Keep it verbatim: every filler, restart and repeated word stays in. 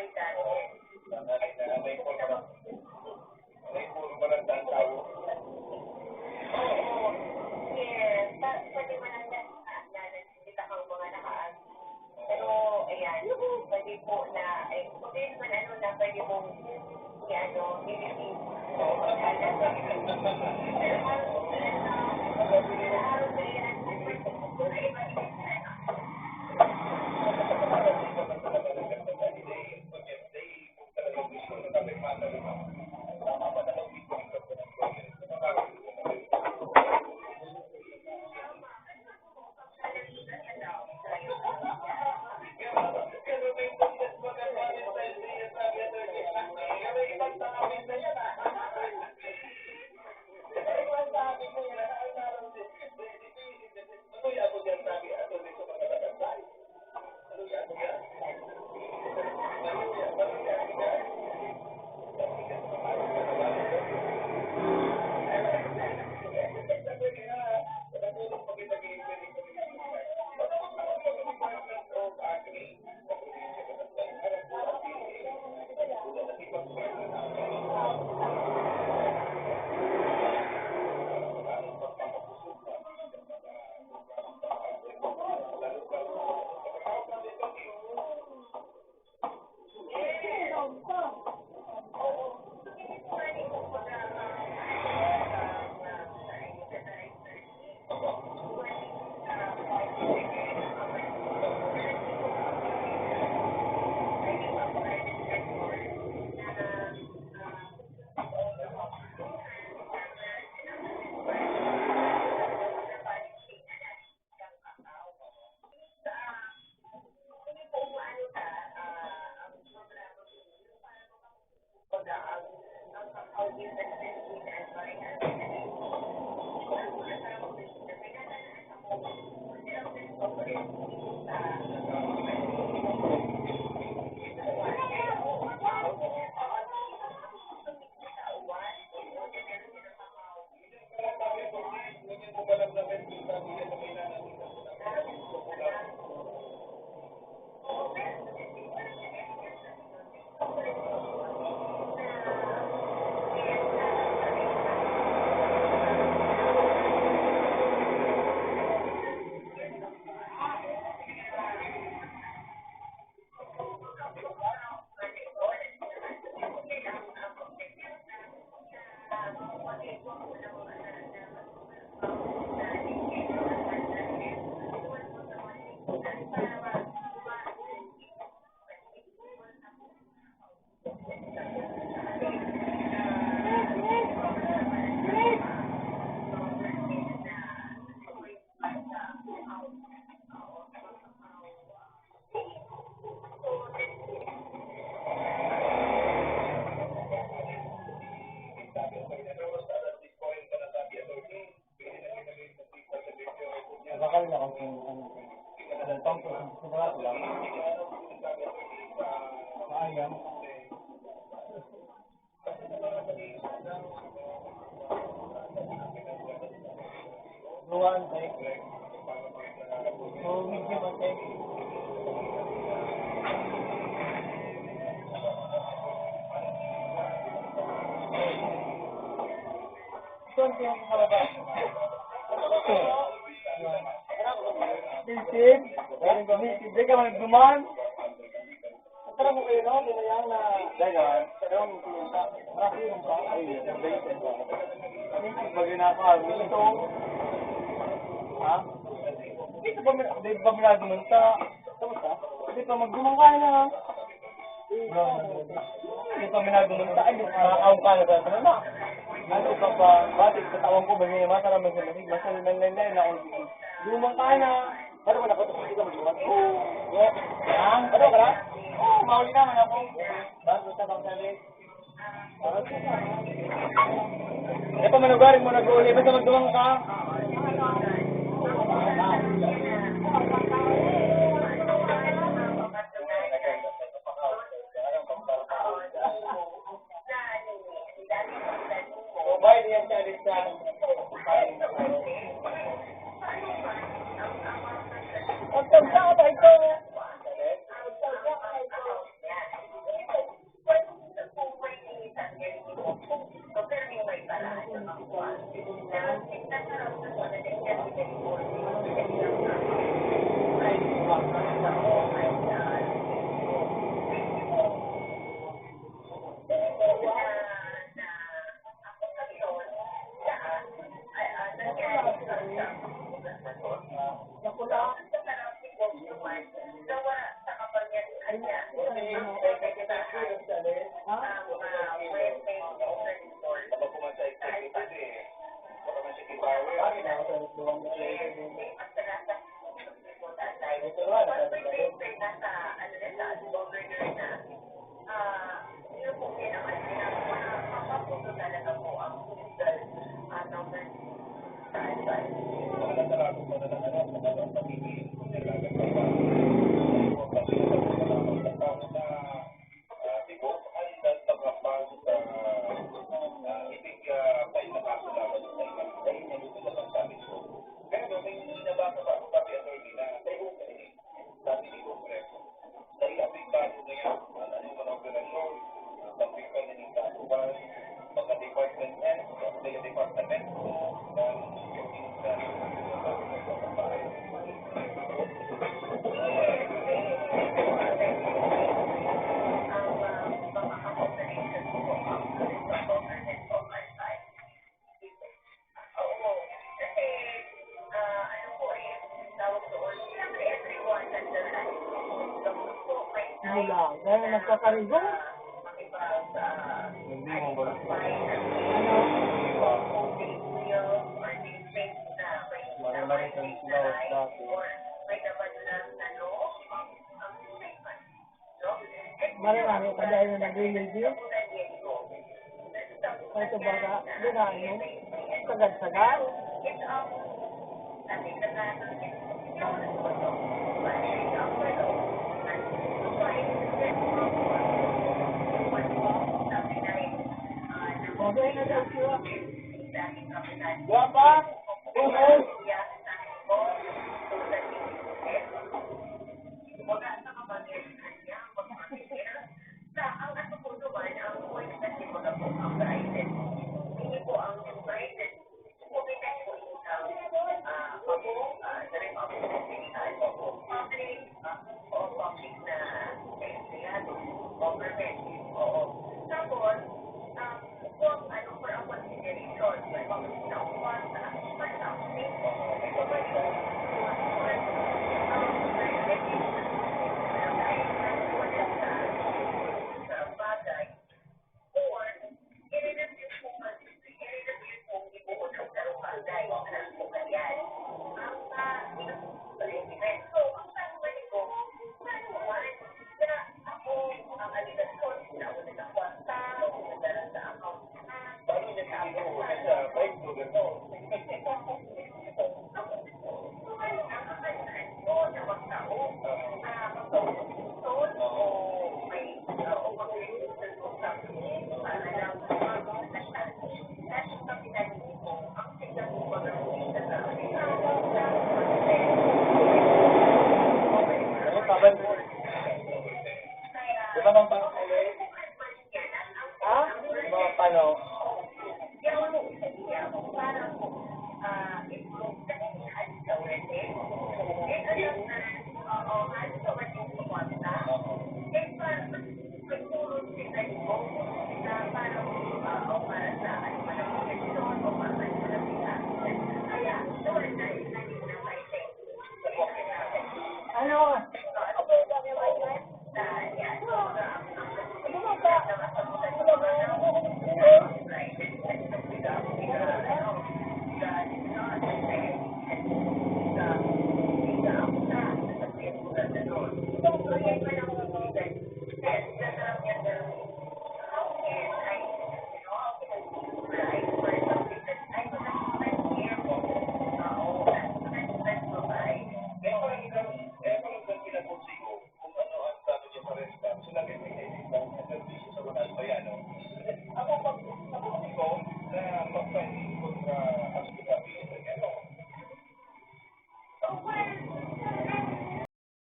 Yes, pa-, pwede mo lang yan. Ah, yan. Kita kang mga nakaagi. Pero, ayan, pwede po na, eh, kung ano na pwede mong i-ano, i-release. So, Bakal na kung ano, ano, pang-, pang-, pang-, maayam. Luwan, eh. Oh, medyo matay. Ito ang pinakamalabas. Ito. Native. Native. Di ka man nagduman. Tara mo kayo, no? Di na yan na. Dahil naman. Pero ang pinunta. Marami yung pa. Ay, yun. Ang basic ba? Native ba ginagawa? Ito. Ha? Ito ba, di ba minaduman sa, kamusta? Di pa magduman ka na, ha? Di pa minaduman sa, ay, makakaon ka na sa, ano na? Ano ka pa? Bakit katawan ko, may mga mata naman sa masig, masal, nang, nang, nang, nang, duman ka na. Ano ba, nakatapos ka magduman? Oo. Ang, ano ka na? Oo, mauli naman ako. Bago sa bangkali. Ano pa manugaring mo nag-uuli? Basta magduwang ka. Ang tanda ba ito? Gawa sa kapangyarihan niya, ang protektahan ang mga weapon of the Lord. Dahil pa may pagkakasakit sa Pagkakasakit na sa, ano na, sa governor na, ah, yun po, yan ang, ano, na ma-, mapapuno talaga po ang legal, ah, number sa advice. Mga nagkakaroon pa na ng, ano, sa mga pagiging, ah, siguro, ang dagdag na pa sa, ah, ibig, ah, file na kaso laban sa iba. Dahil nalululog ang sabi ko. Pero may nabasa pa ako, pati attorney, na sa iba pa rin. Sabi ni Kongreso, dahil apektado na yan ang, ano, mga operasyon, ah, pagpipilihan ng kaso ba, mga department head, mga departamento, ng Mula, dahil nagkakarigo. Hindi mo ba? Ano? Mare-mare kami sila dati. Mare-mare ka dahil na naglilibyo. Ito baga, ginaano, sagad-sagad. Okay na daw siya. Guwapa! Uhos! Wala sa kapangyarihan niya ang pagpapigil. Sa ang atubutuban ang buhay na si Magapong ang Biden. Ini po ang Biden. Kumitai po ikaw, ah, pabong, ah, sa Republic of Philippines, public, ah, o public na empleyado, government. Oo. Tapos, ah, Kung ano, for a consideration, may mga naupuan sa action, sa action, ito ba yun? Sa bagay, i-review po ang, i-review po ang ibuod ang sarong bagay sa action na yan. Ang, ah, president. So, ang tanong ko, paano naman? Kaya ako, ang aligasyon, na ako nagkakwarta, ako nagdala sa account. Ano pa ba? Di ba nang parang Ha? Mga pano? Ano?